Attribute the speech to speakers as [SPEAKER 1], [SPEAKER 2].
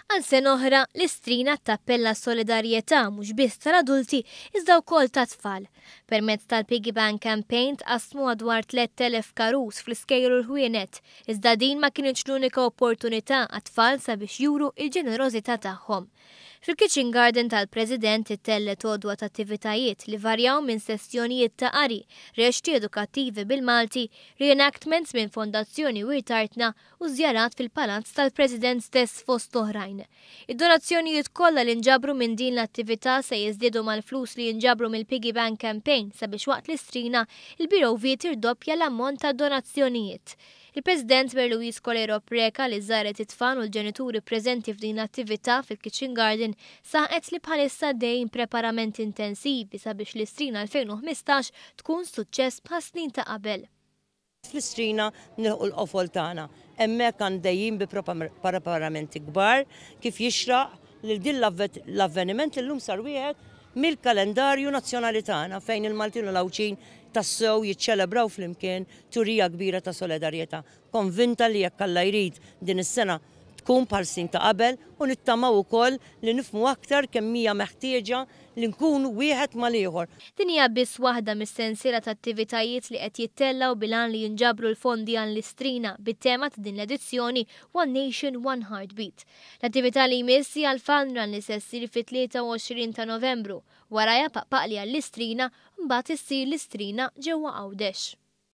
[SPEAKER 1] Għal sena oħra, l-Istrina tappella solidarjetà mhux biss tal-adulti iżda wkoll tat-tfal. Permezz tal-Piggy Bank Campaign tqassmu madwar 3,000 karus fl-iskejjel u l-ħwienet, iżda din ma kinitx l-unika opportunità għat-tfal sabiex juru il-ġenerożità tagħhom. Fil-Kitchen Garden tal-President ittellgħet għodwa ta' attivitajiet li varjaw minn sessjonijiet ta' qari, reċti edukattivi bil-Malti, reenactments minn Fondazzjoni Wirt Artna u żjarat fil-Palazz tal-President stess fost oħrajn. Id-donazzjonijiet kollha li nġabru minn din l-attività se jiżdiedu mal-flus li jinġabru mill-Piggy Bank Campaign sabiex waqt l-Istrina, il-Bureau tirdoppja l-ammont ta' donazzjonijiet. Il-President Mary Louise Coleiro Preca, li żaret it-tfal u l-ġenituri preżenti f'din l-attività fil-Kitchen Garden, saħqet li bħalissa għaddejjin preparamenti intensivi sabiex l-Istrina 2015 tkun suċċess bħas snin ta' qabel.
[SPEAKER 2] Fl-Istrina nilħqu l-qofol tagħna. Hemmhekk għaddejjin bi preparamenti kbar kif jixraq lil din l-avveniment li llum sar wieħed mill-kalendarju nazzjonali tagħna, fejn il-Maltin u l-Għawdxin tassew jiċċelebraw flimkien turija kbira ta' solidarjetà. Konvinta li jekk Alla jrid, din is-sena tkun bħal snin ta' qabel u nittamaw ukoll li nifhmu aktar kemm hija meħtieġa li nkunu wieħed mal-ieħor.
[SPEAKER 1] Din hija biss waħda mis-sensiela ta' attivitajiet li qed jittellgħu bil-għan li jinġabru l-fondi għall-Istrina, bit-tema ta' din l-edizzjoni "One Nation, One Heartbeat". L-attività li jmiss hija l-Fun Run li se ssir fit-23 ta' Novembru. Warajha paqpaqli għall-Istrina, mbagħad issir l-Istrina ġewwa Għawdex.